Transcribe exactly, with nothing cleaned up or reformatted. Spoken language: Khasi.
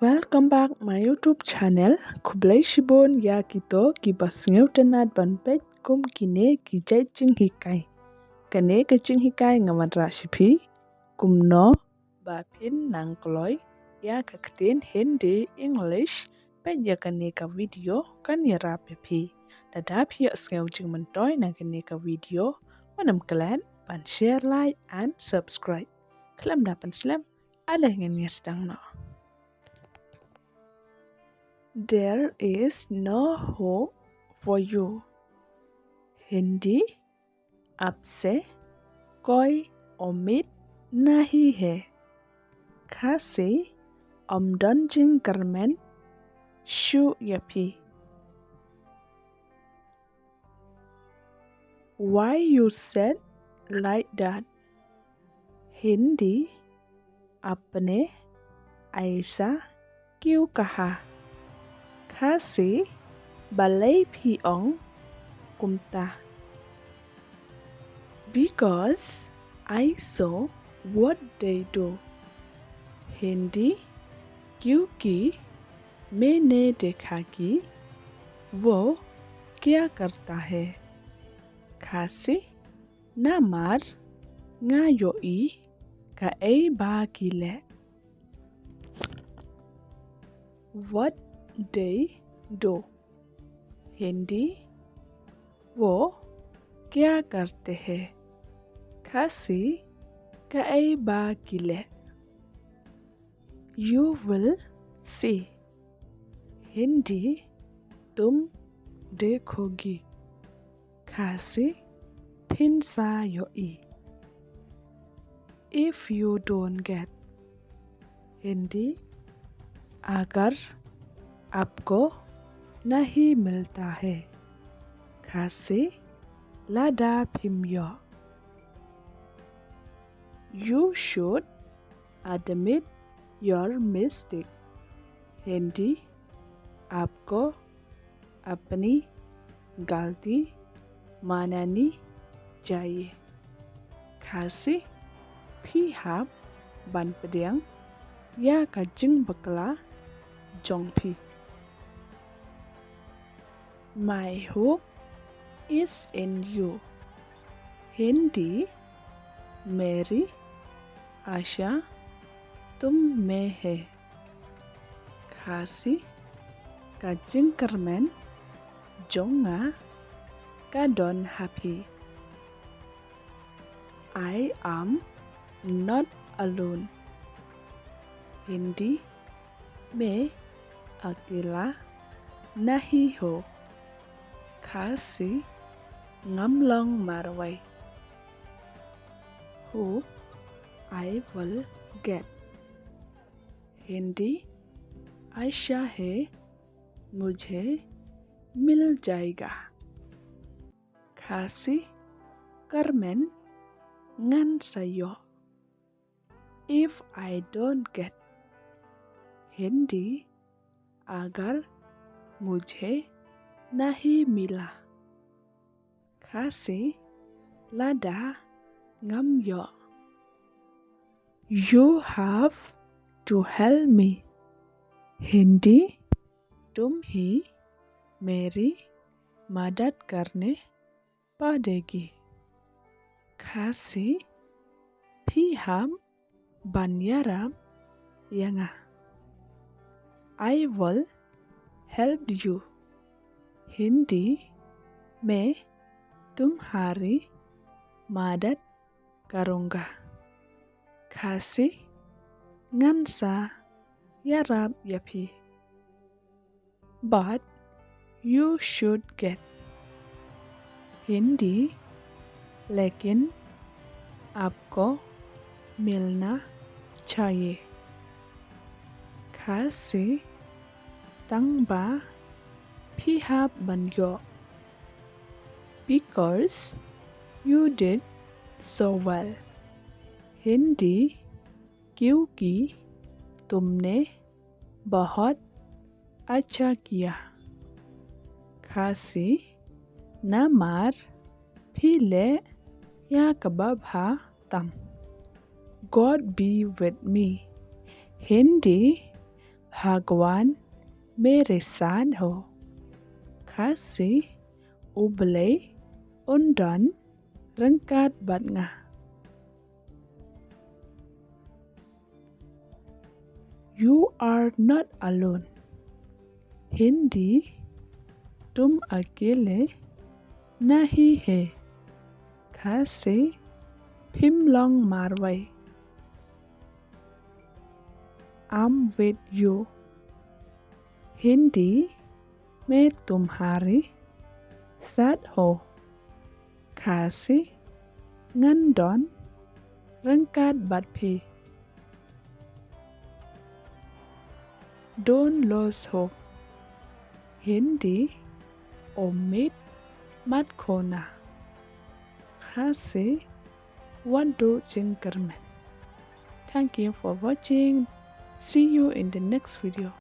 Welcome back my YouTube channel. Khublei shibun ïa kito kiba sngewtynnat ban peit kum kine ki jait jinghikai. Kane ka jinghikai nga wanrah sha phi kumno ba phin nang kloi ïa ka ktien Hindi, English. Peit ïa kane ka video kan ïarap ïa phi. Lada phi ïohsngew jingmyntoi na kane ka video, wat nym klet ban share, like and subscribe. Khlem da pynslem, ale ngin ïa sdang noh. There is no hope for you. Hindi, आपसे कोई उम्मीद नहीं है. Khasi, ym don jingkyrmen shuh ïa phi. Why you said like that? Hindi, आपने ऐसा क्यों कहा? Khasi, balei phi ong kumta? Because I saw what they do. Hindi, क्योंकि मैंने देखा कि वो क्या करता है. Khasi, namar nga ïohi kaei ba ki leh. What they do. Hindi, वो क्या करते हैं? Khasi, kaei ba ki leh. You will see. Hindi, तुम देखोगी. Khasi, phin sa ïohi. If you don't get. Hindi, अगर आपको नहीं मिलता है. Khasi, lada phim ïoh. You should admit your mistake. Hindi, आपको अपनी गलती माननी चाहिए. Khasi, phi hap ban pdiang ïa ka jingbakla jong phi. My hope is in you. Hindi, मेरी आशा तुम में है. Khasi, ka jingkyrmen jong nga ka don ha phi. I am not alone. Hindi, मैं अकेला नहीं हूँ. Khasi, ngam long marwei. Hope I will get. Hindi, आशा है मुझे मिल जाएगा. Khasi, kyrmen ngan sa ïoh. If I don't get. Hindi, अगर मुझे नहीं मिला. Khasi, lada ngam ïoh. You have to help me. Hindi, तुम ही मेरी मदद करने पड़ेगी. Khasi, phi hap ban ïarap ïa nga. I will help you. Hindi, मैं तुम्हारी मदद करूँगा. Khasi, ngan sa ïarap ïa phi. But you should get. Hindi, लेकिन आपको मिलना चाहिए. Khasi, tang ba phi hap ban ïoh. Because you did so well. Hindi, क्योंकि तुमने बहुत अच्छा किया. Khasi, namar phi leh ïa kaba bha tam. God be with me. Hindi, Bhagwan mere saath ho. Khasi, U Blei un don ryngkat bad nga. You are not alone. Hindi, तुम अकेले नहीं है. Khasi, phim long marwei. I'm with you. Hindi, मैं तुम्हारे साथ हूँ. Khasi, ngan don ryngkat bad phi. Don't lose hope. Hindi, उम्मीद मत खोना. Khasi, wat duh jingkyrmen. Thank you for watching. See you in the next video.